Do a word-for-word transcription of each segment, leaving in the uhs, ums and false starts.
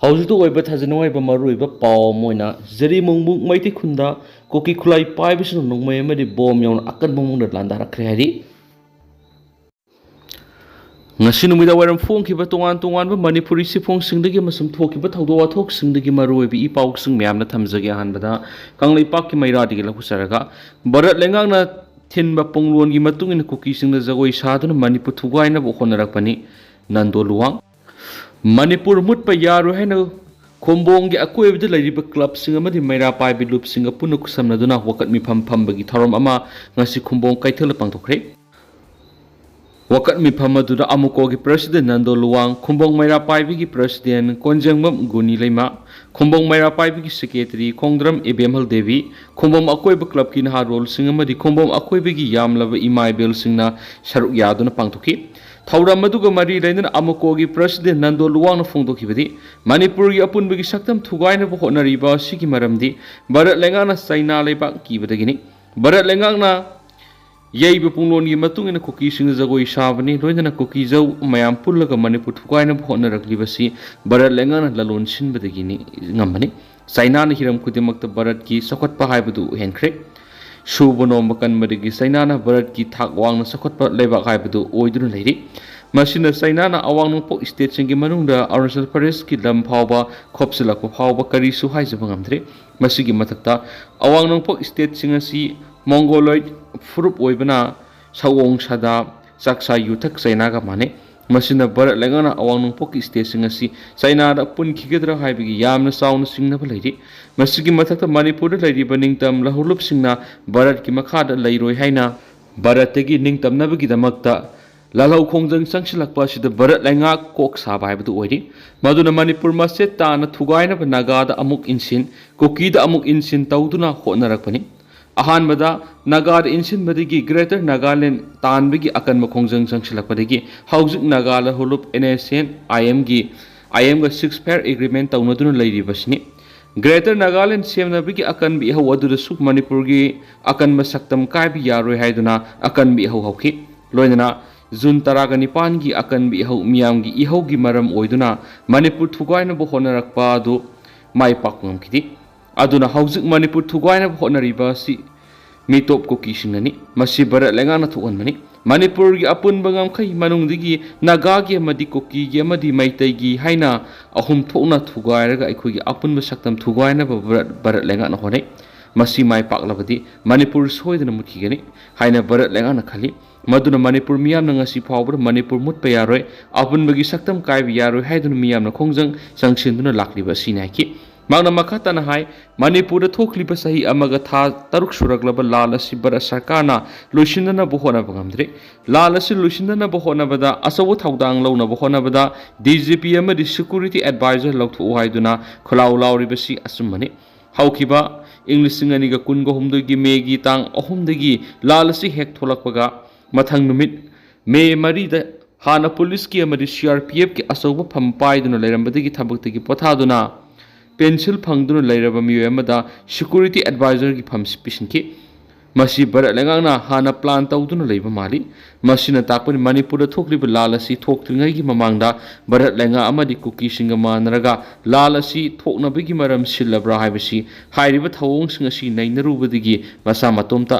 ꯍꯧꯖꯤꯛꯇ ꯑꯣꯏꯕ ꯊꯥꯖꯅꯤꯡꯉꯥꯏ ꯑꯣꯏꯕ ꯃꯔꯨꯑꯣꯏꯕ ꯄꯥꯎ ꯑꯃ ꯑꯣꯏꯅ ꯖꯔꯤꯃꯣꯡꯕꯨ ꯃꯩꯇꯩ ꯈꯨꯟꯗ ꯀꯨꯀꯤ ꯈꯨꯠꯂꯥꯏ ꯄꯥꯏꯕꯁꯤꯡꯅ ꯅꯣꯡꯃꯩ ꯑꯃꯗꯤ ꯕꯣꯝ ꯌꯥꯎꯅ ꯑꯀꯟꯕ ꯃꯑꯣꯡꯗ ꯂꯥꯟꯗꯥꯔꯛꯈ꯭ꯔꯦ ꯍꯥꯏꯔꯤ꯫ ꯉꯁꯤ ꯅꯨꯃꯤꯗꯥꯡ ꯋꯥꯏꯔꯝ ꯐꯣꯡꯈꯤꯕ ꯇꯣꯉꯥꯟ ꯇꯣꯉꯥꯟꯕ ꯃꯅꯤꯄꯨꯔꯤ ꯆꯦꯐꯣꯡꯁꯤꯡꯗꯒꯤ ꯑꯃꯁꯨꯡ ꯊꯣꯛꯈꯤꯕ ꯊꯧꯗꯣꯛ ꯋꯥꯊꯣꯛꯁꯤꯡꯗꯒꯤ ꯃꯔꯨꯑꯣꯏꯕ ꯏ ꯄꯥꯎꯁꯤꯡ ꯃꯌꯥꯝꯅ ꯊꯝꯖꯒꯦ꯫ ꯑꯍꯥꯟꯕꯗ ꯀꯪꯂꯩꯄꯥꯛꯀꯤ ꯃꯩꯔꯥꯗꯒꯤ ꯂꯧꯈꯠꯆꯔꯒ, ꯚꯥꯔꯠ ꯂꯩꯉꯥꯛꯅ ꯊꯤꯟꯕ ꯄꯨꯡꯂꯣꯟꯒꯤ ꯃꯇꯨꯡ ꯏꯟꯅ ꯀꯨꯀꯤꯁꯤꯡꯅ ꯖꯒꯣꯏ ꯁꯥꯗꯨꯅ ꯃꯅꯤꯄꯨꯔ ꯊꯨꯒꯥꯏꯅꯕ ꯍꯣꯠꯅꯔꯛꯄꯅꯤ꯫ ꯅꯟꯗꯣ ꯂꯨꯋꯥꯡ꯫ ꯃꯅꯤꯄꯨꯔ ꯃꯨꯠꯄ ꯌꯥꯔꯣꯏ ꯍꯥꯏꯅ ꯈꯨꯝꯕꯣꯡꯒꯤ ꯑꯀꯣꯏꯕꯗ ꯂꯩꯔꯤꯕ ꯀ꯭ꯂꯕꯁꯤꯡ ꯑꯃꯗꯤ ꯃꯩꯔꯥ ꯄꯥꯏꯕꯤ ꯂꯨꯞꯁꯤꯡꯒ ꯄꯨꯟꯅ ꯈꯨꯠꯁꯝꯅꯗꯨꯅ ꯋꯥꯀꯠ ꯃꯤꯐꯝ ꯐꯝꯕꯒꯤ ꯊꯧꯔꯝ ꯑꯃ ꯉꯁꯤ ꯈꯨꯝꯕꯣꯡ ꯀꯩꯊꯦꯜꯗ ꯄꯥꯡꯊꯣꯛꯈ꯭ꯔꯦ꯫ ꯋꯥꯀꯠ ꯃꯤꯐꯝ ꯑꯗꯨꯗ ꯑꯃꯨꯀꯣꯒꯤ ꯄ꯭ꯔꯁꯤꯗꯦꯟ ꯅꯟꯗꯣ ꯂꯨꯋꯥꯡ, ꯈꯨꯝꯕꯣꯡ ꯃꯩꯔꯥ ꯄꯥꯏꯕꯤꯒꯤ ꯄ꯭ꯔꯁꯤꯗꯦꯟ ꯀꯣꯟꯖꯦꯡꯕꯝ ꯒꯨꯅꯤ ꯂꯩꯃ, ꯈꯨꯝꯕꯣꯡ ꯃꯩꯔꯥ ꯄꯥꯏꯕꯤꯒꯤ ꯁꯦꯀ꯭ꯔꯦꯇꯔꯤ ꯈꯣꯡꯗ꯭ꯔꯝ ꯏꯕꯦꯝꯍꯜ ꯗꯦꯕꯤ, ꯈꯨꯝꯕꯣꯡ ꯑꯀꯣꯏꯕ ꯀ꯭ꯂꯕꯀꯤ ꯅꯍꯥꯔꯣꯜꯁꯤꯡ ꯑꯃꯗꯤ ꯈꯨꯝꯕꯣꯡ ꯑꯀꯣꯏꯕꯒꯤ ꯌꯥꯝꯂꯕ ꯏꯃꯥ ꯏꯕꯦꯜꯁꯤꯡꯅ ꯁꯔꯨꯛ ꯌꯥꯗꯨꯅ ꯄꯥꯡꯊꯣꯛꯈꯤ꯫ ꯊꯧꯔꯝ ꯑꯗꯨꯒ ꯃꯔꯤ ꯂꯩꯅꯅ ꯑꯃꯨꯀꯣꯒꯤ ꯄ꯭ꯔꯁꯤꯗꯦꯟ ꯅꯟꯗꯣ ꯂꯨꯋꯥꯡꯅ ꯐꯣꯡꯗꯣꯛꯈꯤꯕꯗꯤ, ꯃꯅꯤꯄꯨꯔꯒꯤ ꯑꯄꯨꯟꯕꯒꯤ ꯁꯛꯇꯝ ꯊꯨꯒꯥꯏꯅꯕ ꯍꯣꯠꯅꯔꯤꯕ ꯑꯁꯤꯒꯤ ꯃꯔꯝꯗꯤ ꯚꯥꯔꯠ ꯂꯩꯉꯥꯛꯅ ꯆꯩꯅꯥ ꯂꯩꯕꯥꯛ ꯀꯤꯕꯗꯒꯤꯅꯤ꯫ ꯚꯥꯔꯠ ꯂꯩꯉꯥꯛꯅ ꯌꯩꯕ ꯄꯨꯡꯂꯣꯟꯒꯤ ꯃꯇꯨꯡ ꯏꯟꯅ ꯀꯨꯀꯤꯁꯤꯡꯅ ꯖꯒꯣꯏ ꯁꯥꯕꯅꯤ, ꯂꯣꯏꯅꯅ ꯀꯨꯀꯤꯖꯧ ꯃꯌꯥꯝ ꯄꯨꯜꯂꯒ ꯃꯅꯤꯄꯨꯔ ꯊꯨꯒꯥꯏꯅꯕ ꯍꯣꯠꯅꯔꯛꯂꯤꯕꯁꯤ ꯚꯥꯔꯠ ꯂꯩꯉꯥꯛꯅ ꯂꯂꯣꯟ ꯁꯤꯟꯕꯗꯒꯤꯅꯤ ꯉꯝꯕꯅꯤ꯫ ꯆꯩꯅꯥꯅ ꯍꯤꯔꯝ ꯈꯨꯗꯤꯡꯃꯛꯇ ꯚꯥꯔꯠꯀꯤ ꯆꯥꯎꯈꯠꯄ ꯍꯥꯏꯕꯗꯨ ꯎꯍꯟꯈ꯭ꯔꯦ꯫ ꯁꯨꯕ ꯅꯣꯝꯕ ꯀꯟꯕꯗꯒꯤ ꯆꯩꯅꯥꯅ ꯚꯥꯔꯠꯀꯤ ꯊꯥꯛ ꯋꯥꯡꯅ ꯆꯥꯎꯈꯠꯄ ꯂꯩꯕꯥꯛ ꯍꯥꯏꯕꯗꯨ ꯑꯣꯏꯗꯨꯅ ꯂꯩꯔꯤ꯫ ꯃꯁꯤꯅ ꯆꯩꯅꯥꯅ ꯑꯋꯥꯡ ꯅꯣꯡꯄꯣꯛ ꯁ꯭ꯇꯦꯠꯁꯤꯡꯒꯤ ꯃꯅꯨꯡꯗ ꯑꯔꯨꯅꯥꯆꯜ ꯄ꯭ꯔꯗꯦꯁꯀꯤ ꯂꯝ ꯐꯥꯎꯕ ꯈꯣꯞꯆꯤꯜꯂꯛꯄ ꯐꯥꯎꯕ ꯀꯔꯤꯁꯨ ꯍꯥꯏꯖꯕ ꯉꯝꯗ꯭ꯔꯦ꯫ ꯃꯁꯤꯒꯤ ꯃꯊꯛꯇ, ꯑꯋꯥꯡ ꯅꯣꯡꯄꯣꯛ ꯁ꯭ꯇꯦꯠꯁꯤꯡ ꯑꯁꯤ ꯃꯣꯡꯒꯣꯂꯣꯏꯗ ꯐꯨꯔꯨꯞ ꯑꯣꯏꯕꯅ ꯁꯑꯣꯡ ꯁꯥꯗꯥ, ꯆꯥꯛꯆꯥ ꯌꯨꯊꯛ ꯆꯩꯅꯥꯒ ꯃꯥꯟꯅꯩ꯫ ꯃꯁꯤꯅ ꯚꯥꯔꯠ ꯂꯩꯉꯥꯛꯅ ꯑꯋꯥꯡ ꯅꯣꯡꯄꯣꯛꯀꯤ ꯁ꯭ꯇꯦꯠꯁꯤꯡ ꯑꯁꯤ ꯆꯩꯅꯥꯗ ꯄꯨꯟꯈꯤꯒꯗ꯭ꯔꯥ ꯍꯥꯏꯕꯒꯤ ꯌꯥꯝꯅ ꯆꯥꯎꯅ ꯆꯤꯡꯅꯕ ꯂꯩꯔꯤ꯫ ꯃꯁꯤꯒꯤ ꯃꯊꯛꯇ, ꯃꯅꯤꯄꯨꯔꯗ ꯂꯩꯔꯤꯕ ꯅꯤꯡꯇꯝ ꯂꯍꯧꯂꯨꯞꯁꯤꯡꯅ ꯚꯥꯔꯠꯀꯤ ꯃꯈꯥꯗ ꯂꯩꯔꯣꯏ ꯍꯥꯏꯅ ꯚꯥꯔꯠꯇꯒꯤ ꯅꯤꯡꯇꯝꯅꯕꯒꯤꯗꯃꯛꯇ ꯂꯥꯜꯍꯧ ꯈꯣꯡꯖꯪ ꯆꯪꯁꯤꯜꯂꯛꯄ ꯑꯁꯤꯗ ꯚꯥꯔꯠ ꯂꯩꯉꯥꯛ ꯀꯣꯛ ꯁꯥꯕ ꯍꯥꯏꯕꯗꯨ ꯑꯣꯏꯔꯤ꯫ ꯃꯗꯨꯅ ꯃꯅꯤꯄꯨꯔ ꯃꯆꯦꯠ ꯇꯥꯅ ꯊꯨꯒꯥꯏꯅꯕ ꯅꯥꯒꯥꯗ ꯑꯃꯨꯛ ꯏꯟꯁꯤꯟ, ꯀꯨꯀꯤꯗ ꯑꯃꯨꯛ ꯏꯟꯁꯤꯟ ꯇꯧꯗꯨꯅ ꯍꯣꯠꯅꯔꯛꯄꯅꯤ꯫ ꯑꯍꯥꯟꯕꯗ ꯅꯥꯒꯥꯗ ꯏꯟꯁꯤꯟꯕꯗꯒꯤ ꯒ꯭ꯔꯦꯇꯔ ꯅꯥꯒꯥꯂꯦꯟ ꯇꯥꯟꯕꯒꯤ ꯑꯀꯟꯕ ꯈꯣꯡꯖꯪ ꯆꯪꯁꯤꯜꯂꯛꯄꯗꯒꯤ ꯍꯧꯖꯤꯛ ꯅꯥꯒꯥ ꯂꯍꯧꯂꯨꯞ ꯑꯦꯟ ꯑꯦꯁ ꯑꯦꯟ, ꯑꯥꯏ ꯑꯦꯝꯒꯤ, ꯑꯥꯏ ꯑꯦꯝꯒ ceasefire agreement ꯇꯧꯅꯗꯨꯅ ꯂꯩꯔꯤꯕꯁꯤꯅꯤ꯫ ꯒ꯭ꯔꯦꯇꯔ ꯅꯥꯒꯥꯂꯦꯟ ꯁꯦꯝꯅꯕꯒꯤ ꯑꯀꯟꯕ ꯏꯍꯧ ꯑꯗꯨꯗꯁꯨ ꯃꯅꯤꯄꯨꯔꯒꯤ ꯑꯀꯟꯕ ꯁꯛꯇꯝ ꯀꯥꯏꯕ ꯌꯥꯔꯣꯏ ꯍꯥꯏꯗꯨꯅ ꯑꯀꯟꯕ ꯏꯍꯧ ꯍꯧꯈꯤ꯫ ꯂꯣꯏꯅꯅ ꯖꯨꯟ ꯇꯔꯥꯒ ꯅꯤꯄꯥꯟꯒꯤ ꯑꯀꯟꯕ ꯏꯍꯧ ꯃꯤꯌꯥꯝꯒꯤ ꯏꯍꯧꯒꯤ ꯃꯔꯝ ꯑꯣꯏꯗꯨꯅ ꯃꯅꯤꯄꯨꯔ ꯊꯨꯒꯥꯏꯅꯕ ꯍꯣꯠꯅꯔꯛꯄ ꯑꯗꯨ ꯃꯥꯏ ꯄꯥꯛꯄ ꯉꯝꯈꯤꯗꯦ꯫ ꯑꯗꯨꯅ ꯍꯧꯖꯤꯛ ꯃꯅꯤꯄꯨꯔ ꯊꯨꯒꯥꯏꯅꯕ ꯍꯣꯠꯅꯔꯤꯕ ꯑꯁꯤ ꯃꯤꯇꯣꯞ ꯀꯨꯀꯤꯁꯤꯡꯅꯅꯤ꯫ ꯃꯁꯤ ꯚꯥꯔꯠ ꯂꯩꯉꯥꯛꯅ ꯊꯣꯛꯍꯟꯕꯅꯤ꯫ ꯃꯅꯤꯄꯨꯔꯒꯤ ꯑꯄꯨꯟꯕ ꯉꯝꯈꯩ ꯃꯅꯨꯡꯗꯒꯤ ꯅꯥꯒꯥꯒꯤ ꯑꯃꯗꯤ ꯀꯨꯀꯤꯒꯤ ꯑꯃꯗꯤ ꯃꯩꯇꯩꯒꯤ ꯍꯥꯏꯅ ꯑꯍꯨꯝ ꯊꯣꯛꯅ ꯊꯨꯒꯥꯏꯔꯒ ꯑꯩꯈꯣꯏꯒꯤ ꯑꯄꯨꯟꯕ ꯁꯛꯇꯝ ꯊꯨꯒꯥꯏꯅꯕ ꯚꯥꯔꯠ, ꯚꯥꯔꯠ ꯂꯩꯉꯥꯛꯅ ꯍꯣꯠꯅꯩ꯫ ꯃꯁꯤ ꯃꯥꯏ ꯄꯥꯛꯂꯕꯗꯤ ꯃꯅꯤꯄꯨꯔ ꯁꯣꯏꯗꯅ ꯃꯨꯠꯈꯤꯒꯅꯤ ꯍꯥꯏꯅ ꯚꯥꯔꯠ ꯂꯩꯉꯥꯛꯅ ꯈꯜꯂꯤ꯫ ꯃꯗꯨꯅ ꯃꯅꯤꯄꯨꯔ ꯃꯤꯌꯥꯝꯅ ꯉꯁꯤ ꯐꯥꯎꯕꯗ ꯃꯅꯤꯄꯨꯔ ꯃꯨꯠꯄ ꯌꯥꯔꯣꯏ, ꯑꯄꯨꯟꯕꯒꯤ ꯁꯛꯇꯝ ꯀꯥꯏꯕ ꯌꯥꯔꯣꯏ ꯍꯥꯏꯗꯨꯅ ꯃꯤꯌꯥꯝꯅ ꯈꯣꯡꯖꯪ ꯆꯪꯁꯤꯟꯗꯨꯅ ꯂꯥꯛꯂꯤꯕ ꯑꯁꯤꯅꯤ ꯍꯥꯏꯈꯤ꯫ ꯃꯍꯥꯛꯅ ꯃꯈꯥ ꯇꯥꯅ ꯍꯥꯏ, ꯃꯅꯤꯄꯨꯔꯗ ꯊꯣꯛꯂꯤꯕ ꯆꯍꯤ ꯑꯃꯒ ꯊꯥ ꯇꯔꯨꯛ ꯁꯨꯔꯛꯂꯕ ꯂꯥꯜ ꯑꯁꯤ ꯚꯥꯔꯠ ꯁꯔꯀꯥꯔꯅ ꯂꯣꯏꯁꯤꯟꯅꯅꯕ ꯍꯣꯠꯅꯕ ꯉꯝꯗ꯭ꯔꯦ꯫ ꯂꯥꯜ ꯑꯁꯤ ꯂꯣꯏꯁꯤꯟꯅꯅꯕ ꯍꯣꯠꯅꯕꯗ ꯑꯆꯧꯕ ꯊꯧꯗꯥꯡ ꯂꯧꯅꯕ ꯍꯣꯠꯅꯕꯗ ꯗꯤ ꯖꯤ ꯄꯤ ꯑꯃꯗꯤ security advisor ꯂꯧꯊꯣꯛꯎ ꯍꯥꯏꯗꯨꯅ ꯈꯣꯜꯂꯥꯎ ꯂꯥꯎꯔꯤꯕꯁꯤ ꯑꯆꯨꯝꯕꯅꯤ꯫ ꯍꯧꯈꯤꯕ ꯏꯪ ꯂꯤꯁꯤꯡ ꯑꯅꯤꯒ ꯀꯨꯟꯒ ꯍꯨꯝꯗꯣꯏꯒꯤ ꯃꯦꯒꯤ ꯇꯥꯡ ꯑꯍꯨꯝꯗꯒꯤ ꯂꯥꯜ ꯑꯁꯤ ꯍꯦꯛ ꯊꯣꯛꯂꯛꯄꯒ ꯃꯊꯪ ꯅꯨꯃꯤꯠ ꯃꯦ ꯃꯔꯤꯗ ꯍꯥꯟꯅ ꯄꯨꯂꯤꯁꯀꯤ ꯑꯃꯗꯤ ꯁꯤ ꯑꯥꯔ ꯄꯤ ꯑꯦꯐꯀꯤ ꯑꯆꯧꯕ ꯐꯝ ꯄꯥꯏꯗꯨꯅ ꯂꯩꯔꯝꯕꯗꯒꯤ ꯊꯕꯛꯇꯒꯤ ꯄꯣꯊꯥꯗꯨꯅ ꯄꯦꯟꯁꯤꯜ ꯐꯪꯗꯨꯅ ꯂꯩꯔꯕ ꯃꯤꯑꯣꯏ ꯑꯃꯗ security advisorꯒꯤ ꯐꯝ ꯄꯤꯁꯤꯟꯈꯤ꯫ ꯃꯁꯤ ꯚꯥꯔꯠ ꯂꯩꯉꯥꯛꯅ ꯍꯥꯟꯅ plan ꯇꯧꯗꯨꯅ ꯂꯩꯕ ꯃꯥꯜꯂꯤ꯫ ꯃꯁꯤꯅ ꯇꯥꯛꯄꯗꯤ ꯃꯅꯤꯄꯨꯔꯗ ꯊꯣꯛꯂꯤꯕ ꯂꯥꯜ ꯑꯁꯤ ꯊꯣꯛꯇ꯭ꯔꯤꯉꯩꯒꯤ ꯃꯃꯥꯡꯗ ꯚꯥꯔꯠ ꯂꯩꯉꯥꯛ ꯑꯃꯗꯤ ꯀꯨꯀꯤꯁꯤꯡꯒ ꯃꯥꯟꯅꯔꯒ ꯂꯥꯜ ꯑꯁꯤ ꯊꯣꯛꯅꯕꯒꯤ ꯃꯔꯝ ꯁꯤꯜꯂꯕ꯭ꯔꯥ ꯍꯥꯏꯕꯁꯤ ꯍꯥꯏꯔꯤꯕ ꯊꯧꯑꯣꯡꯁꯤꯡ ꯑꯁꯤ ꯅꯩꯅꯔꯨꯕꯗꯒꯤ ꯃꯁꯥ ꯃꯇꯣꯝꯇ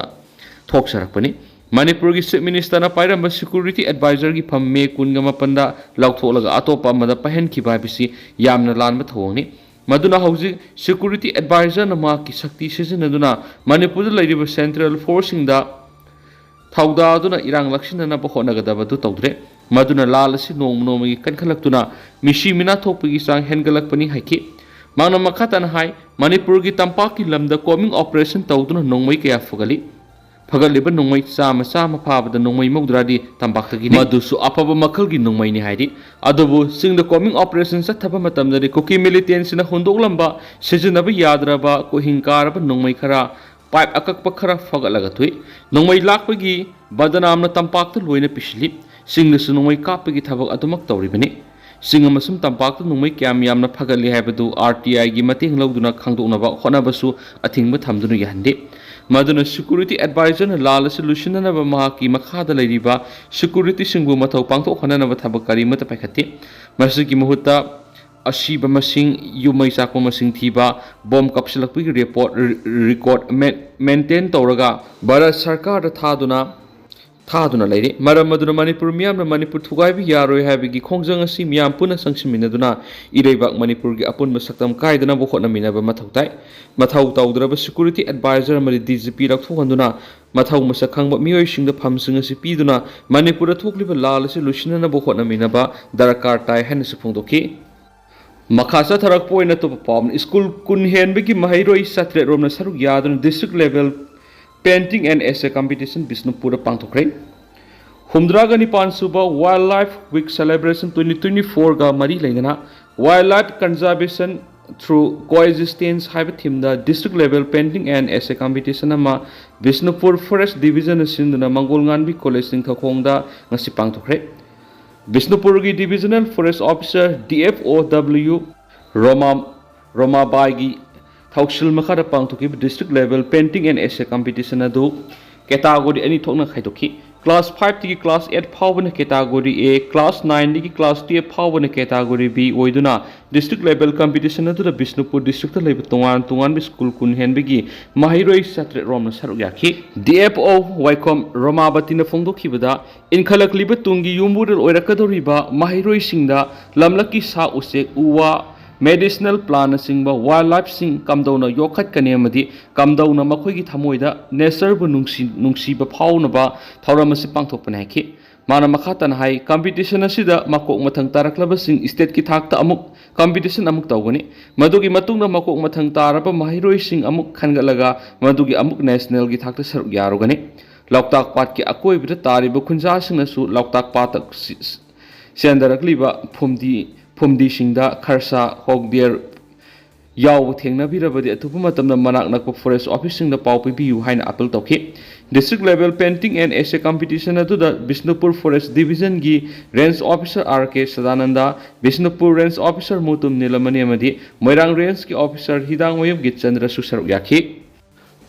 ꯊꯣꯛꯆꯔꯛꯄꯅꯤ꯫ ꯃꯅꯤꯄꯨꯔꯒꯤ Chief Ministerꯅ ꯄꯥꯏꯔꯝꯕ security advisorꯒꯤ ꯐꯝ ꯃꯦ ꯀꯨꯟꯒ ꯃꯥꯄꯟꯗ ꯂꯧꯊꯣꯛꯂꯒ ꯑꯇꯣꯞꯄ ꯑꯃꯗ ꯄꯥꯏꯍꯟꯈꯤꯕ ꯍꯥꯏꯕꯁꯤ ꯌꯥꯝꯅ ꯂꯥꯟꯕ ꯊꯧꯑꯣꯡꯅꯤ꯫ ꯃꯗꯨꯅ ꯍꯧꯖꯤꯛ security advisorꯅ ꯃꯍꯥꯛꯀꯤ ꯁꯛꯇꯤ ꯁꯤꯖꯤꯟꯅꯗꯨꯅ ꯃꯅꯤꯄꯨꯔꯗ ꯂꯩꯔꯤꯕ central forceꯁꯤꯡꯗ ꯊꯧꯗꯥꯗꯨꯅ ꯏꯔꯥꯡ ꯂꯥꯛꯁꯤꯟꯅꯅꯕ ꯍꯣꯠꯅꯒꯗꯕꯗꯨ ꯇꯧꯗ꯭ꯔꯦ꯫ ꯃꯗꯨꯅ ꯂꯥꯜ ꯑꯁꯤ ꯅꯣꯡꯃ ꯅꯣꯡꯃꯒꯤ ꯀꯟꯈꯠꯂꯛꯇꯨꯅ ꯃꯤꯁꯤ ꯃꯤꯅꯥ ꯊꯣꯛꯄꯒꯤ ꯆꯥꯡ ꯍꯦꯟꯒꯠꯂꯛꯄꯅꯤ ꯍꯥꯏꯈꯤ꯫ ꯃꯍꯥꯛꯅ ꯃꯈꯥ ꯇꯥꯅ ꯍꯥꯏ, ꯃꯅꯤꯄꯨꯔꯒꯤ ꯇꯝꯄꯥꯛꯀꯤ ꯂꯝꯗ combing operation ꯇꯧꯗꯨꯅ ꯅꯣꯡꯃꯩ ꯀꯌꯥ ꯐꯒꯠꯂꯤ꯫ ꯐꯒꯠꯂꯤꯕ ꯅꯣꯡꯃꯩ ꯆꯥꯝꯃ, ꯆꯥꯝꯃ ꯐꯥꯕꯗ ꯅꯣꯡꯃꯩ ꯃꯧꯗ꯭ꯔꯥꯗꯤ ꯇꯝꯄꯥꯛꯇꯒꯤꯅꯤ꯫ ꯃꯗꯨꯁꯨ ꯑꯐꯕ ꯃꯈꯜꯒꯤ ꯅꯣꯡꯃꯩꯅꯤ ꯍꯥꯏꯔꯤ꯫ ꯑꯗꯨꯕꯨ ꯆꯤꯡꯗ combing operation ꯆꯠꯊꯕ ꯃꯇꯝꯗꯗꯤ ꯀꯨꯀꯤ militantꯁꯤꯡꯅ ꯍꯨꯟꯗꯣꯛꯂꯝꯕ ꯁꯤꯖꯤꯟꯅꯕ ꯌꯥꯗ꯭ꯔꯕ ꯀꯣꯍꯤꯡ ꯀꯥꯔꯕ ꯅꯣꯡꯃꯩ ꯈꯔ pipe ꯑꯀꯛꯄ ꯈꯔ ꯐꯒꯠꯂꯒ ꯊꯣꯛꯏ꯫ ꯅꯣꯡꯃꯩ ꯂꯥꯛꯄꯒꯤ ꯕꯗꯅꯥꯝꯅ ꯇꯝꯄꯥꯛꯇ ꯂꯣꯏꯅ ꯄꯤꯁꯤꯜꯂꯤ꯫ ꯆꯤꯡꯗꯁꯨ ꯅꯣꯡꯃꯩ ꯀꯥꯞꯄꯒꯤ ꯊꯕꯛ ꯑꯗꯨꯃꯛ ꯇꯧꯔꯤꯕꯅꯤ꯫ ꯆꯤꯡ ꯑꯃꯁꯨꯡ ꯇꯝꯄꯥꯛꯇ ꯅꯣꯡꯃꯩ ꯀꯌꯥꯝ ꯌꯥꯝꯅ ꯐꯒꯠꯂꯤ ꯍꯥꯏꯕꯗꯨ ꯑꯥꯔ ꯇꯤ ꯑꯥꯏꯒꯤ ꯃꯇꯦꯡ ꯂꯧꯗꯨꯅ ꯈꯪꯗꯣꯛꯅꯕ ꯍꯣꯠꯅꯕꯁꯨ ꯑꯊꯤꯡꯕ ꯊꯝꯗꯨꯅ ꯌꯥꯍꯟꯗꯦ꯫ ꯃꯗꯨꯅ security advisorꯅ ꯂꯥꯜ ꯑꯁꯤ ꯂꯣꯏꯁꯤꯟꯅꯅꯕ ꯃꯍꯥꯛꯀꯤ ꯃꯈꯥꯗ ꯂꯩꯔꯤꯕ securityꯁꯤꯡꯕꯨ ꯃꯊꯧ ꯄꯥꯡꯊꯣꯛꯍꯟꯅꯅꯕ ꯊꯕꯛ ꯀꯔꯤꯃꯠꯇ ꯄꯥꯏꯈꯠꯇꯦ꯫ ꯃꯁꯤꯒꯤ ꯃꯍꯨꯠꯇ ꯑꯁꯤꯕ ꯃꯁꯤꯡ, ꯌꯨꯝ ꯃꯩ ꯆꯥꯛꯄ ꯃꯁꯤꯡ ꯊꯤꯕ, ꯕꯣꯝ ꯀꯥꯞꯁꯤꯜꯂꯛꯄꯒꯤ report, record maintain ꯇꯧꯔꯒ ꯚꯥꯔꯠ ꯁꯔꯀꯥꯔꯗ ꯊꯥꯗꯨꯅ, ꯊꯥꯗꯨꯅ ꯂꯩꯔꯤ꯫ ꯃꯔꯝ ꯑꯗꯨꯅ ꯃꯅꯤꯄꯨꯔ ꯃꯤꯌꯥꯝꯅ ꯃꯅꯤꯄꯨꯔ ꯊꯨꯒꯥꯏꯕ ꯌꯥꯔꯣꯏ ꯍꯥꯏꯕꯒꯤ ꯈꯣꯡꯖꯪ ꯑꯁꯤ ꯃꯤꯌꯥꯝ ꯄꯨꯟꯅ ꯆꯪꯁꯤꯟꯃꯤꯟꯅꯗꯨꯅ ꯏꯔꯩꯕꯥꯛ ꯃꯅꯤꯄꯨꯔꯒꯤ ꯑꯄꯨꯟꯕ ꯁꯛꯇꯝ ꯀꯥꯏꯗꯅꯕ ꯍꯣꯠꯅꯃꯤꯟꯅꯕ ꯃꯊꯧ ꯇꯥꯏ꯫ ꯃꯊꯧ ꯇꯧꯗ꯭ꯔꯕ security advisor ꯑꯃꯗꯤ DGP ꯂꯧꯊꯣꯛꯍꯟꯗꯨꯅ ꯃꯊꯧ ꯃꯁꯛ ꯈꯪꯕ ꯃꯤꯑꯣꯏꯁꯤꯡꯗ ꯐꯝꯁꯤꯡ ꯑꯁꯤ ꯄꯤꯗꯨꯅ ꯃꯅꯤꯄꯨꯔꯗ ꯊꯣꯛꯂꯤꯕ ꯂꯥꯜ ꯑꯁꯤ ꯂꯣꯏꯁꯤꯟꯅꯅꯕ ꯍꯣꯠꯅꯃꯤꯟꯅꯕ ꯗꯔꯀꯥꯔ ꯇꯥꯏ ꯍꯥꯏꯅꯁꯨ ꯐꯣꯡꯗꯣꯛꯈꯤ꯫ ꯃꯈꯥ ꯆꯠꯊꯔꯛꯄ ꯑꯣꯏꯅ ꯑꯇꯣꯞꯄ ꯄꯥꯎ ꯑꯃꯅ, ꯁ꯭ꯀꯨꯜ ꯀꯨꯟ ꯍꯦꯟꯕꯒꯤ ꯃꯍꯩꯔꯣꯏ ꯆꯥꯇ꯭ꯔꯦꯠ ꯔꯣꯝꯅ ꯁꯔꯨꯛ ꯌꯥꯗꯨꯅ district level painting and essay competition ꯕꯤꯁꯅꯨꯄꯨꯔꯗ ꯄꯥꯡꯊꯣꯛꯈ꯭ꯔꯦ꯫ ꯍꯨꯝꯗ꯭ꯔꯥꯒ ꯅꯤꯄꯥꯟ ꯁꯨꯕ Wildlife Week Celebration twenty twenty fourꯒ ꯃꯔꯤ ꯂꯩꯅꯅ Wildlife Conservation Through Coexistence ꯍꯥꯏꯕ themeꯗ district level painting and essay competition ꯑꯃ ꯕꯤꯁꯅꯨꯄꯨꯔ Forest Divisionꯅ ꯁꯤꯟꯗꯨꯅ ꯃꯪꯒꯣꯜ ꯉꯥꯟꯕꯤ College ꯅꯤꯡꯊꯧꯈꯣꯡꯗ ꯉꯁꯤ ꯄꯥꯡꯊꯣꯛꯈ꯭ꯔꯦ꯫ ꯕꯤꯁꯅꯨꯄꯨꯔꯒꯤ Divisional Forest Officer, DFO W ꯔꯣꯃꯥ, ꯔꯣꯃꯥꯕꯥꯏꯒꯤ ꯊꯧꯁꯤꯜ ꯃꯈꯥꯗ ꯄꯥꯡꯊꯣꯛꯈꯤꯕ district level painting and essay competition ꯑꯗꯨ category ꯑꯅꯤ ꯊꯣꯛꯅ ꯈꯥꯏꯗꯣꯛꯈꯤ꯫ Class five ꯇꯒꯤ class eight ꯐꯥꯎꯕꯅ category A, class nine ꯗꯒꯤ class twelve ꯐꯥꯎꯕꯅ category B ꯑꯣꯏꯗꯨꯅ district level competition ꯑꯗꯨꯗ ꯕꯤꯁꯅꯨꯄꯨꯔ districtꯇ ꯂꯩꯕ ꯇꯣꯉꯥꯟ ꯇꯣꯉꯥꯟꯕ ꯁ꯭ꯀꯨꯜ ꯀꯨꯟ ꯍꯦꯟꯕꯒꯤ ꯃꯍꯩꯔꯣꯏ ꯆꯥꯇ꯭ꯔꯦꯠ ꯔꯣꯝꯅ ꯁꯔꯨꯛ ꯌꯥꯈꯤ꯫ DFO ꯋꯥꯏꯈꯣꯝ ꯔꯣꯃꯥꯕꯇꯤꯅ ꯐꯣꯡꯗꯣꯛꯈꯤꯕꯗ, ꯏꯟꯈꯠꯂꯛꯂꯤꯕ ꯇꯨꯡꯒꯤ ꯌꯨꯝꯕꯨꯔꯦꯜ ꯑꯣꯏꯔꯛꯀꯗꯧꯔꯤꯕ ꯃꯍꯩꯔꯣꯏꯁꯤꯡꯗ ꯂꯝꯂꯛꯀꯤ ꯁꯥ ꯎꯆꯦꯛ, ꯎ ꯋꯥ, medicinal plantꯅꯆꯤꯡꯕ wildlifeꯁꯤꯡ ꯀꯝꯗꯧꯅ ꯌꯣꯛꯈꯠꯀꯅꯤ ꯑꯃꯗꯤ ꯀꯝꯗꯧꯅ ꯃꯈꯣꯏꯒꯤ ꯊꯃꯣꯏꯗ natureꯕꯨ ꯅꯨꯡꯁꯤ-, ꯅꯨꯡꯁꯤꯕ ꯐꯥꯎꯅꯕ ꯊꯧꯔꯝ ꯑꯁꯤ ꯄꯥꯡꯊꯣꯛꯄꯅꯤ ꯍꯥꯏꯈꯤ꯫ ꯃꯥꯅ ꯃꯈꯥ ꯇꯥꯅ ꯍꯥꯏ, competition ꯑꯁꯤꯗ ꯃꯀꯣꯛ ꯃꯊꯪ ꯇꯥꯔꯛꯂꯕꯁꯤꯡ stateꯀꯤ ꯊꯥꯛꯇ ꯑꯃꯨꯛ competition ꯑꯃꯨꯛ ꯇꯧꯒꯅꯤ꯫ ꯃꯗꯨꯒꯤ ꯃꯇꯨꯡꯗ ꯃꯀꯣꯛ ꯃꯊꯪ ꯇꯥꯔꯕ ꯃꯍꯩꯔꯣꯏꯁꯤꯡ ꯑꯃꯨꯛ ꯈꯟꯒꯠꯂꯒ ꯃꯗꯨꯒꯤ ꯑꯃꯨꯛ nationalꯒꯤ ꯊꯥꯛꯇ ꯁꯔꯨꯛ ꯌꯥꯔꯨꯒꯅꯤ꯫ ꯂꯣꯛꯇꯥꯛ ꯄꯥꯠꯀꯤ ꯑꯀꯣꯏꯕꯗ ꯇꯥꯔꯤꯕ ꯈꯨꯟꯖꯥꯁꯤꯡꯅꯁꯨ ꯂꯣꯛꯇꯥꯛ ꯄꯥꯠꯇ ꯁꯤ-, ꯆꯦꯟꯊꯔꯛꯂꯤꯕ ꯐꯨꯝꯗꯤ, ꯐꯨꯝꯗꯤꯁꯤꯡꯗ ꯈꯔꯁꯥ, ꯍꯣꯛꯗꯦꯔ ꯌꯥꯎꯕ ꯊꯦꯡꯅꯕꯤꯔꯕꯗꯤ ꯑꯊꯨꯕ ꯃꯇꯝꯗ ꯃꯅꯥꯛ ꯅꯛꯄ forest officeꯁꯤꯡꯗ ꯄꯥꯎ ꯄꯤꯕꯤꯌꯨ ꯍꯥꯏꯅ appeal ꯇꯧꯈꯤ꯫ District level painting and essay competition ꯑꯗꯨꯗ Bishnupur Forest Divisionꯒꯤ Range Officer R K Sadananda, Bishnupur Range Officer Mutum ꯅꯤꯂꯃꯅꯤ ꯑꯃꯗꯤ ꯃꯣꯏꯔꯥꯡ Rangeꯀꯤ Officer ꯍꯤꯗꯥꯡꯃꯌꯨꯝ ꯒꯤꯠꯆꯟꯗ꯭ꯔꯁꯨ ꯁꯔꯨꯛ ꯌꯥꯈꯤ꯫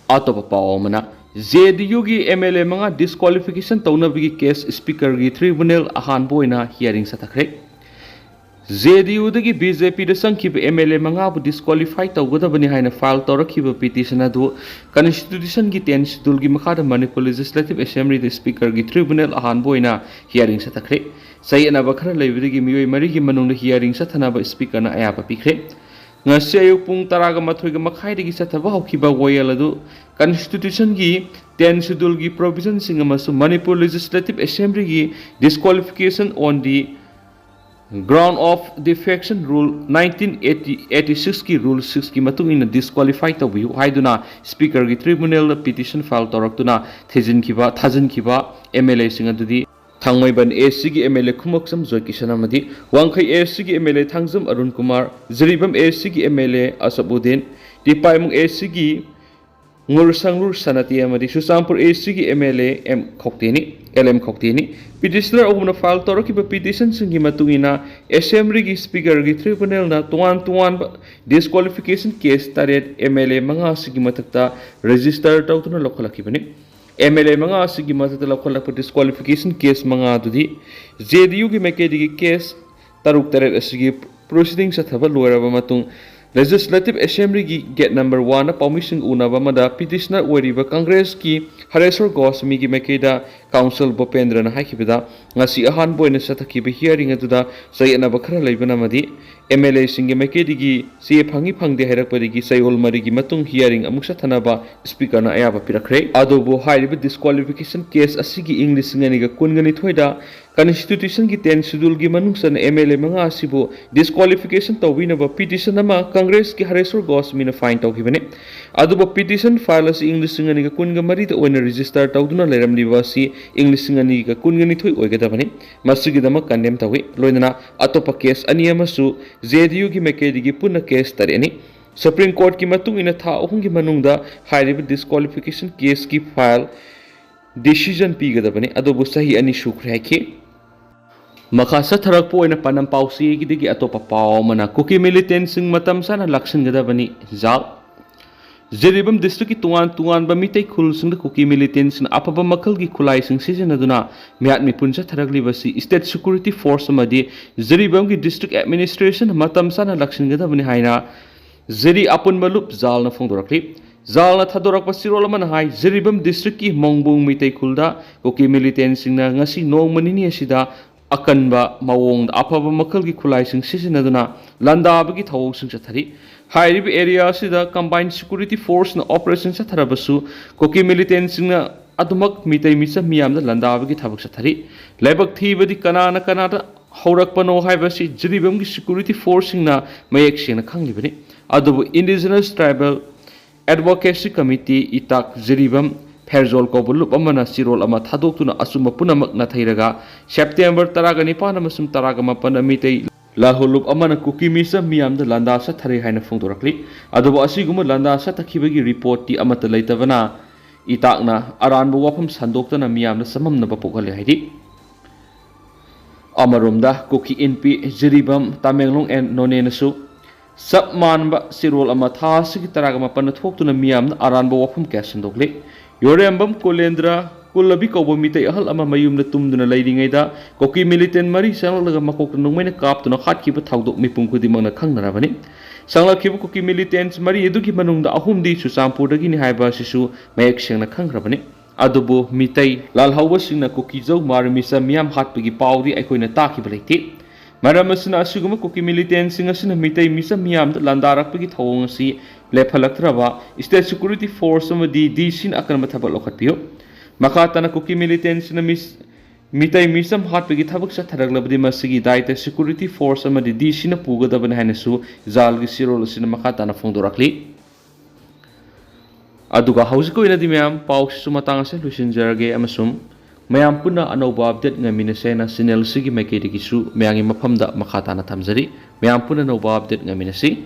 ꯑꯇꯣꯞꯄ ꯄꯥꯎ ꯑꯃꯅ, ꯖꯦ ꯗꯤ ꯌꯨꯒꯤ ꯑꯦꯝ ꯑꯦꯜ ꯑꯦ ꯃꯉꯥ ꯗꯤꯁꯀ꯭ꯋꯥꯂꯤꯐꯤꯀꯦꯁꯟ ꯇꯧꯅꯕꯒꯤ ꯀꯦꯁ ꯁ꯭ꯄꯤꯀꯔꯒꯤ ꯇ꯭ꯔꯤꯕꯨꯅꯦꯜ ꯑꯍꯥꯟꯕ ꯑꯣꯏꯅ ꯍꯤꯌꯥꯔꯤꯡ ꯆꯠꯊꯈ꯭ꯔꯦ꯫ ꯖꯦ ꯗꯤ ꯌꯨꯗꯒꯤ ꯕꯤ ꯖꯦ ꯄꯤꯗ ꯆꯪꯈꯤꯕ ꯑꯦꯝ ꯑꯦꯜ ꯑꯦ ꯃꯉꯥꯕꯨ ꯗꯤꯁꯀ꯭ꯋꯥꯂꯤꯐꯥꯏ ꯇꯧꯒꯗꯕꯅꯤ ꯍꯥꯏꯅ ꯐꯥꯏꯜ ꯇꯧꯔꯛꯈꯤꯕ ꯄꯤꯇꯤꯁꯟ ꯑꯗꯨ ꯀꯟꯁꯇꯤꯇ꯭ꯌꯨꯁꯟꯒꯤ ꯇꯦꯟ ꯁꯦꯗ꯭ꯌꯨꯜꯒꯤ ꯃꯈꯥꯗ ꯃꯅꯤꯄꯨꯔ ꯂꯦꯖꯤꯁꯂꯦꯇꯤꯚ ꯑꯦꯁꯦꯝꯕ꯭ꯂꯤꯗ ꯁ꯭ꯄꯤꯀꯔꯒꯤ ꯇ꯭ꯔꯤꯕꯨꯅꯦꯜ ꯑꯍꯥꯟꯕ ꯑꯣꯏꯅ ꯍꯤꯌꯥꯔꯤꯡ ꯆꯠꯊꯈ꯭ꯔꯦ꯫ ꯆꯌꯦꯠꯅꯕ ꯈꯔ ꯂꯩꯕꯗꯒꯤ ꯃꯤꯑꯣꯏ ꯃꯔꯤꯒꯤ ꯃꯅꯨꯡꯗ ꯍꯤꯌꯥꯔꯤꯡ ꯆꯠꯊꯅꯕ ꯁ꯭ꯄꯤꯀꯔꯅ ꯑꯌꯥꯕ ꯄꯤꯈ꯭ꯔꯦ꯫ ꯉꯁꯤ ꯑꯌꯨꯛ ꯄꯨꯡ ꯇꯔꯥꯒ ꯃꯥꯊꯣꯏꯒ ꯃꯈꯥꯏꯗꯒꯤ ꯆꯠꯊꯕ ꯍꯧꯈꯤꯕ ꯋꯥꯌꯦꯜ ꯑꯗꯨ ꯀꯟꯁꯇꯤꯇ꯭ꯌꯨꯁꯟꯒꯤ ꯇꯦꯟ ꯁꯦꯗ꯭ꯌꯨꯜꯒꯤ ꯄ꯭ꯔꯣꯚꯤꯖꯟꯁꯤꯡ ꯑꯃꯁꯨꯡ ꯃꯅꯤꯄꯨꯔ ꯂꯦꯖꯤꯁꯂꯦꯇꯤꯚ ꯑꯦꯁꯦꯝꯕ꯭ꯂꯤꯒꯤ Disqualification on the Ground of Defection Rule nineteen eighty eighty sixꯀꯤ ꯔꯨꯜ ꯁꯤꯛꯁꯀꯤ ꯃꯇꯨꯡ ꯏꯟꯅ ꯗꯤꯁꯀ꯭ꯋꯥꯂꯤꯐꯥꯏ ꯇꯧꯕꯤꯌꯨ ꯍꯥꯏꯗꯨꯅ ꯁ꯭ꯄꯤꯀꯔꯒꯤ ꯇ꯭ꯔꯤꯕꯨꯅꯦꯜꯗ ꯄꯤꯇꯤꯁꯟ ꯐꯥꯏꯜ ꯇꯧꯔꯛꯇꯨꯅ ꯊꯤꯖꯤꯟꯈꯤꯕ, ꯊꯥꯖꯤꯟꯈꯤꯕ ꯑꯦꯝ ꯑꯦꯜ ꯑꯦꯁꯤꯡ ꯑꯗꯨꯗꯤ ꯊꯥꯡꯃꯩꯕꯟ ꯑꯦ ꯁꯤꯒꯤ ꯑꯦꯝ ꯑꯦꯜ ꯑꯦ ꯈꯨꯃꯛꯆꯝ ꯖꯣꯏꯀꯤꯁꯟ ꯑꯃꯗꯤ ꯋꯥꯡꯈꯩ ꯑꯦ ꯁꯤꯒꯤ M L A Thangjam Arun Kumar, Jiribam A ꯁꯤꯒꯤ ꯑꯦꯝ ꯑꯦꯜ ꯑꯦ ꯑꯁꯕꯎꯗꯤꯟ, ꯇꯤꯄꯥꯏꯃꯨꯡ ꯑꯦ ꯁꯤꯒꯤ ꯉꯨꯔꯁꯪꯂꯨꯔ ꯁꯅꯥꯇꯤ ꯑꯃꯗꯤ ꯆꯨꯔꯆꯥꯟꯄꯨꯔ ꯑꯦ ꯁꯤꯒꯤ ꯑꯦꯝ ꯑꯦꯜ ꯑꯦ ꯑꯦꯝ ꯈꯧꯇꯦꯅꯤ, ꯑꯦꯜ ꯑꯦꯝ ꯈꯧꯇꯦꯅꯤ꯫ ꯄꯤꯇꯤꯁꯅꯔ ꯑꯍꯨꯝꯅ ꯐꯥꯏꯜ ꯇꯧꯔꯛꯈꯤꯕ ꯄꯤꯇꯤꯁꯟꯁꯤꯡꯒꯤ ꯃꯇꯨꯡ ꯏꯟꯅ ꯑꯦꯁꯦꯝꯕ꯭ꯂꯤꯒꯤ ꯁ꯭ꯄꯤꯀꯔꯒꯤ ꯇ꯭ꯔꯤꯕꯨꯅꯦꯜꯅ ꯇꯣꯉꯥꯟ ꯇꯣꯉꯥꯟꯕ ꯗꯤꯁꯀ꯭ꯋꯥꯂꯤꯐꯤꯀꯦꯁꯟ ꯀꯦꯁ ꯇꯔꯦꯠ ꯑꯦꯝ ꯑꯦꯜ ꯑꯦ ꯃꯉꯥ ꯑꯁꯤꯒꯤ ꯃꯊꯛꯇ ꯔꯦꯖꯤꯁꯇꯔ ꯇꯧꯗꯨꯅ ꯂꯧꯈꯠꯂꯛꯈꯤꯕꯅꯤ꯫ ꯑꯦꯝ ꯑꯦꯜ ꯑꯦ ꯃꯉꯥ ꯑꯁꯤꯒꯤ ꯃꯊꯛꯇ ꯂꯧꯈꯠꯂꯛꯄ ꯗꯤꯁꯀ꯭ꯋꯥꯂꯤꯐꯤꯀꯦꯁꯟ ꯀꯦꯁ ꯃꯉꯥ ꯑꯗꯨꯗꯤ ꯖꯦ ꯗꯤ ꯌꯨꯒꯤ ꯃꯥꯏꯀꯩꯗꯒꯤ ꯀꯦꯁ ꯇꯔꯨꯛ ꯇꯔꯦꯠ ꯑꯁꯤꯒꯤ ꯄ꯭ꯔꯣꯁꯤꯗꯤꯡ ꯆꯠꯊꯕ ꯂꯣꯏꯔꯕ ꯃꯇꯨꯡ, ꯂꯦꯖꯤꯁꯂꯦꯇꯤꯚ ꯑꯦꯁꯦꯝꯕ꯭ꯂꯤꯒꯤ ꯒꯦꯠ ꯅꯝꯕꯔ ꯋꯥꯟꯗ ꯄꯥꯎꯃꯤꯁꯤꯡ ꯎꯅꯕ ꯑꯃꯗ ꯄꯤꯇꯤꯁꯅꯔ ꯑꯣꯏꯔꯤꯕ ꯀꯪꯒ꯭ꯔꯦꯁꯀꯤ ꯍꯔꯦꯁꯣꯔ ꯒꯣꯁ꯭ꯋꯥꯃꯤꯒꯤ ꯃꯥꯏꯀꯩꯗ ꯀꯥꯎꯟꯁꯤꯜ ꯚꯨꯄꯦꯟꯗ꯭ꯔꯅ ꯍꯥꯏꯈꯤꯕꯗ, ꯉꯁꯤ ꯑꯍꯥꯟꯕ ꯑꯣꯏꯅ ꯆꯠꯊꯈꯤꯕ ꯍꯤꯌꯥꯔꯤꯡ ꯑꯗꯨꯗ ꯆꯌꯦꯠꯅꯕ ꯈꯔ ꯂꯩꯕꯅ ꯑꯃꯗꯤ ꯑꯦꯝ ꯑꯦꯜ ꯑꯦꯁꯤꯡꯒꯤ ꯃꯥꯏꯀꯩꯗꯒꯤ ꯆꯦ ꯐꯪꯏ ꯐꯪꯗꯦ ꯍꯥꯏꯔꯛꯄꯗꯒꯤ ꯆꯌꯣꯜ ꯃꯔꯤꯒꯤ ꯃꯇꯨꯡ ꯍꯤꯌꯥꯔꯤꯡ ꯑꯃꯨꯛ ꯆꯠꯊꯅꯕ ꯁ꯭ꯄꯤꯀꯔꯅ ꯑꯌꯥꯕ ꯄꯤꯔꯛꯈ꯭ꯔꯦ꯫ ꯑꯗꯨꯕꯨ ꯍꯥꯏꯔꯤꯕ ꯗꯤꯁꯀ꯭ꯋꯥꯂꯤꯐꯤꯀꯦꯁꯟ ꯀꯦꯁ ꯑꯁꯤꯒꯤ ꯏꯪ ꯂꯤꯁꯤꯡ ꯑꯅꯤꯒ ꯀꯨꯟꯒ ꯅꯤꯊꯣꯏꯗ ꯀꯟꯁꯇꯤꯇ꯭ꯌꯨꯁꯟꯒꯤ ꯇꯦꯟ ꯁꯦꯗ꯭ꯌꯨꯜꯒꯤ ꯃꯅꯨꯡ ꯆꯟꯅ ꯑꯦꯝ ꯑꯦꯜ ꯑꯦ ꯃꯉꯥ ꯑꯁꯤꯕꯨ ꯗꯤꯁꯀ꯭ꯋꯥꯂꯤꯐꯤꯀꯦꯁꯟ ꯇꯧꯕꯤꯅꯕ ꯄꯤꯇꯤꯁꯟ ꯑꯃ ꯀꯪꯒ꯭ꯔꯦꯁꯀꯤ ꯍꯔꯦꯁꯣꯔ ꯒꯣꯁ꯭ꯋꯥꯃꯤꯅ ꯐꯥꯏꯜ ꯇꯧꯈꯤꯕꯅꯤ꯫ ꯑꯗꯨꯕꯨ ꯄꯤꯇꯤꯁꯟ ꯐꯥꯏꯜ ꯑꯁꯤ ꯏꯪ ꯂꯤꯁꯤꯡ ꯑꯅꯤꯒ ꯀꯨꯟꯒ ꯃꯔꯤꯗ ꯑꯣꯏꯅ ꯔꯦꯖꯤꯁꯇꯔ ꯇꯧꯗꯨꯅ ꯂꯩꯔꯝꯂꯤꯕ ꯑꯁꯤ ꯏꯪ ꯂꯤꯁꯤꯡ ꯑꯅꯤꯒ ꯀꯨꯟꯒ ꯅꯤꯊꯣꯏ ꯑꯣꯏꯒꯗꯕꯅꯤ꯫ ꯃꯁꯤꯒꯤꯗꯃꯛ ꯀꯟꯗꯦꯝ ꯇꯧꯏ꯫ ꯂꯣꯏꯅꯅ ꯑꯇꯣꯞꯄ ꯀꯦꯁ ꯑꯅꯤ ꯑꯃꯁꯨ ꯖꯦ ꯗꯤ ꯌꯨꯒꯤ ꯃꯥꯏꯀꯩꯗꯒꯤ ꯄꯨꯟꯅ ꯀꯦꯁ ꯇꯔꯦꯠꯅꯤ꯫ ꯁꯨꯄ꯭ꯔꯤꯝ ꯀꯣꯔꯠꯀꯤ ꯃꯇꯨꯡ ꯏꯟꯅ ꯊꯥ ꯑꯍꯨꯝꯒꯤ ꯃꯅꯨꯡꯗ ꯍꯥꯏꯔꯤꯕ ꯗꯤꯁꯀ꯭ꯋꯥꯂꯤꯐꯤꯀꯦꯁꯟ ꯀꯦꯁꯀꯤ ꯐꯥꯏꯜ ꯗꯤꯁꯤꯖꯟ ꯄꯤꯒꯗꯕꯅꯤ꯫ ꯑꯗꯨꯕꯨ ꯆꯍꯤ ꯑꯅꯤ ꯁꯨꯈ꯭ꯔꯦ ꯍꯥꯏꯈꯤ꯫ ꯃꯈꯥ ꯆꯠꯊꯔꯛꯄ ꯑꯣꯏꯅ ꯄꯥꯟꯗꯝ ꯄꯥꯎꯆꯦꯒꯤꯗꯒꯤ ꯑꯇꯣꯞꯄ ꯄꯥꯎ ꯑꯃꯅ, ꯀꯨꯀꯤ ꯃꯤꯂꯤꯇꯦꯟꯁꯤꯡ ꯃꯇꯝ ꯆꯥꯅ ꯂꯥꯛꯁꯤꯟꯒꯗꯕꯅꯤ, ꯖꯥꯎ꯫ ꯖꯤꯔꯤꯕꯥꯝ ꯗꯤꯁꯇ꯭ꯔꯤꯛꯀꯤ ꯇꯣꯉꯥꯟ ꯇꯣꯉꯥꯟꯕ ꯃꯤꯇꯩ ꯈꯨꯜꯁꯤꯡꯗ ꯀꯨꯀꯤ ꯃꯤꯂꯤꯇꯦꯟꯁꯤꯡꯅ ꯑꯐꯕ ꯃꯈꯜꯒꯤ ꯈꯨꯠꯂꯥꯏꯁꯤꯡ ꯁꯤꯖꯤꯟꯅꯗꯨꯅ ꯃꯤꯍꯥꯠ ꯃꯤꯄꯨꯟ ꯆꯠꯊꯔꯛꯂꯤꯕ ꯑꯁꯤ ꯁ꯭ꯇꯦꯠ ꯁꯦꯀ꯭ꯌꯨꯔꯤꯇꯤ ꯐꯣꯔꯁ ꯑꯃꯗꯤ ꯖꯤꯔꯤꯕꯥꯝꯒꯤ ꯗꯤꯁꯇ꯭ꯔꯤꯛ ꯑꯦꯗꯃꯤꯅꯤꯁꯇ꯭ꯔꯦꯁꯟꯅ ꯃꯇꯝ ꯆꯥꯅ ꯂꯥꯛꯁꯤꯟꯒꯗꯕꯅꯤ ꯍꯥꯏꯅ ꯖꯤꯔꯤ ꯑꯄꯨꯟꯕ ꯂꯨꯞ ꯖꯥꯜꯅ ꯐꯣꯡꯗꯣꯔꯛꯂꯤ꯫ ꯖꯥꯜꯅ ꯊꯥꯗꯣꯔꯛꯄ ꯆꯦꯔꯣꯜ ꯑꯃꯅ ꯍꯥꯏ, ꯖꯤꯔꯤꯕꯥꯝ ꯗꯤꯁꯇ꯭ꯔꯤꯛꯀꯤ ꯃꯣꯡꯕꯣꯡ ꯃꯤꯇꯩ ꯈꯨꯜꯗ ꯀꯨꯀꯤ ꯃꯤꯂꯤꯇꯦꯟꯁꯤꯡꯅ ꯉꯁꯤ ꯅꯣꯡꯃ ꯅꯤꯅꯤ ꯑꯁꯤꯗ ꯑꯀꯟꯕ ꯃꯑꯣꯡꯗ ꯑꯐꯕ ꯃꯈꯜꯒꯤ ꯈꯨꯠꯂꯥꯏꯁꯤꯡ ꯁꯤꯖꯤꯟꯅꯗꯨꯅ ꯂꯥꯟꯗꯥꯕꯒꯤ ꯊꯧꯑꯣꯡꯁꯤꯡ ꯆꯠꯊꯔꯤ꯫ ꯍꯥꯏꯔꯤꯕ ꯑꯦꯔꯤꯌꯥ ꯑꯁꯤꯗ ꯀꯝꯕꯥꯏꯟ ꯁꯦꯀ꯭ꯌꯨꯔꯤꯇꯤ ꯐꯣꯔꯁꯅ ꯑꯣꯄꯔꯦꯁꯟ ꯆꯠꯊꯔꯕꯁꯨ ꯀꯨꯀꯤ ꯃꯤꯂꯤꯇꯦꯟꯁꯤꯡꯅ ꯑꯗꯨꯃꯛ ꯃꯤꯇꯩ ꯃꯤꯆꯝ ꯃꯤꯌꯥꯝꯗ ꯂꯥꯟꯗꯥꯕꯒꯤ ꯊꯕꯛ ꯆꯠꯊꯔꯤ꯫ ꯂꯥꯏꯕꯛ ꯊꯤꯕꯗꯤ ꯀꯅꯥꯅ ꯀꯅꯥꯗ ꯍꯧꯔꯛꯄꯅꯣ ꯍꯥꯏꯕꯁꯤ ꯖꯤꯔꯤꯕꯥꯝꯒꯤ ꯁꯦꯀ꯭ꯌꯨꯔꯤꯇꯤ ꯐꯣꯔꯁꯁꯤꯡꯅ ꯃꯌꯦꯛ ꯁꯦꯡꯅ ꯈꯪꯂꯤꯕꯅꯤ꯫ ꯑꯗꯨꯕꯨ ꯏꯟꯗꯤꯖꯤꯅꯁ ꯇ꯭ꯔꯥꯏꯕꯦꯜ ꯑꯦꯗꯚꯣꯀꯦꯁꯤ ꯀꯃꯤꯇꯤ, ꯏꯇꯥꯛ ꯖꯤꯔꯤꯕꯥꯝ ꯐꯦꯔꯖꯣꯜ ꯀꯧꯕ ꯂꯨꯞ ꯑꯃꯅ ꯆꯦꯔꯣꯜ ꯑꯃ ꯊꯥꯗꯣꯛꯇꯨꯅ ꯑꯆꯨꯝꯕ ꯄꯨꯝꯅꯃꯛ ꯅꯥꯊꯩꯔꯒ ꯁꯦꯞꯇꯦꯝꯕꯔ ꯇꯔꯥꯒ ꯅꯤꯄꯥꯟ ꯑꯃꯁꯨꯡ ꯇꯔꯥꯒ ꯃꯥꯄꯟꯗ ꯃꯤꯇꯩ ꯂꯥꯜꯍꯧ ꯂꯨꯞ ꯑꯃꯅ ꯀꯨꯀꯤ ꯃꯤꯆꯝ ꯃꯤꯌꯥꯝꯗ ꯂꯥꯟꯗꯥ ꯆꯠꯊꯔꯦ ꯍꯥꯏꯅ ꯐꯣꯡꯗꯣꯔꯛꯂꯤ꯫ ꯑꯗꯨꯕꯨ ꯑꯁꯤꯒꯨꯝꯕ ꯂꯥꯟꯗꯥ ꯆꯠꯊꯈꯤꯕꯒꯤ ꯔꯤꯄꯣꯔꯠꯇꯤ ꯑꯃꯠꯇ ꯂꯩꯇꯕꯅ ꯏꯇꯥꯛꯅ ꯑꯔꯥꯟꯕ ꯋꯥꯐꯝ ꯁꯟꯗꯣꯛꯇꯅ ꯃꯤꯌꯥꯝꯗ ꯆꯃꯝꯅꯕ ꯄꯣꯛꯍꯜꯂꯦ ꯍꯥꯏꯔꯤ꯫ ꯑꯃꯔꯣꯝꯗ ꯀꯨꯀꯤ ꯏꯟꯄꯤ, ꯖꯤꯔꯤꯕꯥꯝ, ꯇꯃꯦꯡꯂꯣꯡ ꯑꯦꯟ ꯅꯣꯅꯦꯅꯁꯨ ꯆꯞ ꯃꯥꯟꯕ ꯆꯦꯔꯣꯜ ꯑꯃ ꯊꯥ ꯑꯁꯤꯒꯤ ꯇꯔꯥꯒ ꯃꯥꯄꯟꯗ ꯊꯣꯛꯇꯨꯅ ꯃꯤꯌꯥꯝꯅ ꯑꯔꯥꯟꯕ ꯋꯥꯐꯝ ꯀꯌꯥ ꯁꯟꯗꯣꯛꯂꯤ꯫ ꯌꯣꯔꯦꯝꯕꯝ ꯀꯨꯂꯦꯟꯗ꯭ꯔ ꯀꯨꯂꯕꯤ ꯀꯧꯕ ꯃꯤꯇꯩ ꯑꯍꯜ ꯑꯃ ꯃꯌꯨꯝꯗ ꯇꯨꯝꯗꯨꯅ ꯂꯩꯔꯤꯉꯩꯗ ꯀꯨꯀꯤ ꯃꯤꯂꯤꯇꯦꯟ ꯃꯔꯤ ꯆꯪꯂꯛꯂꯒ ꯃꯀꯣꯛꯇ ꯅꯣꯡꯃꯩꯅ ꯀꯥꯞꯇꯨꯅ ꯍꯥꯠꯈꯤꯕ ꯊꯧꯗꯣꯛ ꯃꯤꯄꯨꯝ ꯈꯨꯗꯤꯡꯃꯛꯅ ꯈꯪꯅꯔꯕꯅꯤ꯫ ꯆꯪꯂꯛꯈꯤꯕ ꯀꯨꯀꯤ ꯃꯤꯂꯤꯇꯦꯟꯁ ꯃꯔꯤ ꯑꯗꯨꯒꯤ ꯃꯅꯨꯡꯗ ꯑꯍꯨꯝꯗꯤ ꯆꯨꯔꯆꯥꯟꯄꯨꯔꯗꯒꯤꯅꯤ ꯍꯥꯏꯕ ꯑꯁꯤꯁꯨ ꯃꯌꯦꯛ ꯁꯦꯡꯅ ꯈꯪꯈ꯭ꯔꯕꯅꯤ꯫ ꯑꯗꯨꯕꯨ ꯃꯤꯇꯩ ꯂꯥꯜꯍꯧꯕꯁꯤꯡꯅ ꯀꯨꯀꯤꯖꯧ ꯃꯥꯔꯃꯤꯆ ꯃꯤꯌꯥꯝ ꯍꯥꯠꯄꯒꯤ ꯄꯥꯎꯗꯤ ꯑꯩꯈꯣꯏꯅ ꯇꯥꯈꯤꯕ ꯂꯩꯇꯦ꯫ ꯃꯔꯝ ꯑꯁꯤꯅ, ꯑꯁꯤꯒꯨꯝꯕ ꯀꯨꯀꯤ ꯃꯤꯂꯤꯇꯦꯟꯁꯤꯡ ꯑꯁꯤꯅ ꯃꯤꯇꯩ ꯃꯤꯆꯝ ꯃꯤꯌꯥꯝꯗ ꯂꯥꯟꯗꯥꯔꯛꯄꯒꯤ ꯊꯧꯑꯣꯡ ꯑꯁꯤ ꯂꯦꯞꯍꯜꯂꯛꯇ꯭ꯔꯕ ꯁ꯭ꯇꯦꯠ ꯁꯦꯀ꯭ꯌꯨꯔꯤꯇꯤ ꯐꯣꯔꯁ ꯑꯃꯗꯤ ꯗꯤ ꯁꯤꯅ ꯑꯀꯟꯕ ꯊꯕꯛ ꯂꯧꯈꯠꯄꯤꯌꯨ꯫ ꯃꯈꯥ ꯇꯥꯅ ꯀꯨꯀꯤ ꯃꯤꯂꯤꯇꯦꯟꯁꯤꯡꯅ ꯃꯤꯁ-, ꯃꯤꯇꯩ ꯃꯤꯆꯝ ꯍꯥꯠꯄꯒꯤ ꯊꯕꯛ ꯆꯠꯊꯔꯛꯂꯕꯗꯤ ꯃꯁꯤꯒꯤ ꯗꯥꯏꯇ ꯁꯦꯀ꯭ꯌꯨꯔꯤꯇꯤ ꯐꯣꯔꯁ ꯑꯃꯗꯤ ꯗꯤ ꯁꯤꯅ ꯄꯨꯒꯗꯕꯅꯤ ꯍꯥꯏꯅꯁꯨ ꯖꯥꯜꯒꯤ ꯆꯦꯔꯣꯜ ꯑꯁꯤꯅ ꯃꯈꯥ ꯇꯥꯅ ꯐꯣꯡꯗꯣꯔꯛꯂꯤ꯫ ꯑꯗꯨꯒ ꯍꯧꯖꯤꯛꯀꯤ ꯑꯣꯏꯅꯗꯤ ꯃꯌꯥꯝ ꯄꯥꯎꯁꯤꯁꯨ ꯃꯇꯥꯡ ꯑꯁꯤꯗ ꯂꯣꯏꯁꯤꯟꯖꯔꯒꯦ ꯑꯃꯁꯨꯡ ꯃꯌꯥꯝ ꯄꯨꯟꯅ ꯑꯅꯧꯕ ꯑꯞꯗꯦꯠ ꯉꯥꯏꯃꯤꯟꯅꯁꯦ ꯍꯥꯏꯅ ꯆꯦꯅꯦꯜ ꯑꯁꯤꯒꯤ ꯃꯥꯏꯀꯩꯗꯒꯤꯁꯨ ꯃꯌꯥꯝꯒꯤ ꯃꯐꯝꯗ ꯃꯈꯥ ꯇꯥꯅ ꯊꯝꯖꯔꯤ꯫ ꯃꯌꯥꯝ ꯄꯨꯟꯅ ꯑꯅꯧꯕ ꯑꯞꯗꯦꯠ ꯉꯥꯏꯃꯤꯟꯅꯁꯤ꯫